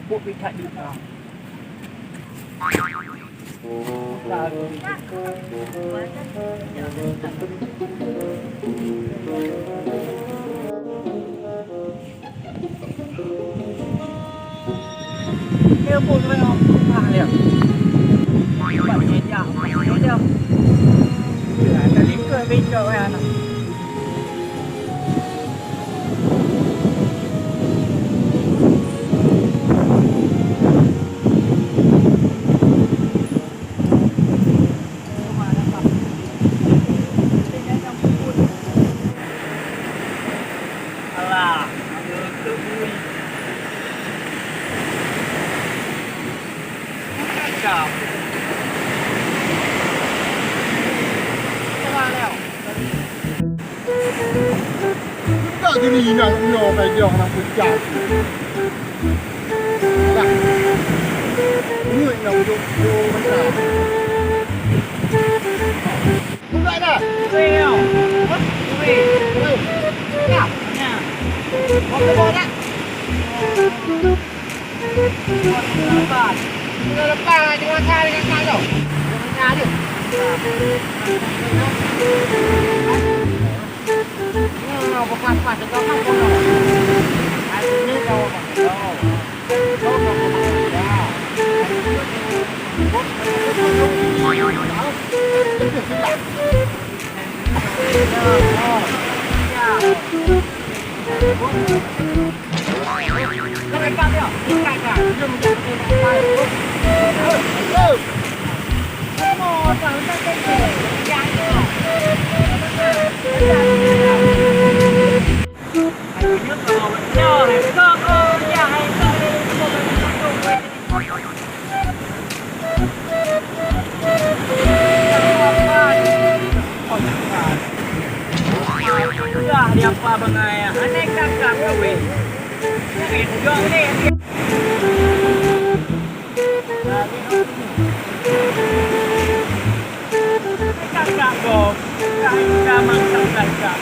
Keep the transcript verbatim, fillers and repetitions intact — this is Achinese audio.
Buk pih that duit na. Dia pun memang pernah dia. Buat meja, buat meja. Dah lingkar bengkok ya anak. Alah, menutup bui. Cakap. Serah leo. Tak jadi ingat nyoe kai jauh nak pecah. Dah. Ingat nak duduk, duduk macam. Buka dah. Weh, yo. Hah? Weh. Weh. Dah. Nah. Mau ke bawah dah? Sudah lepas, tengok asal dengan kak tu. Tengok asal dia. Nah, bekas-pas tengok kan kono. Hari ni kau apa? Kau. Kau nak apa? Ya. Dah dia apa bangai, aneh kakak kawin. Aneh kakak kau, kakak mangsa kakak.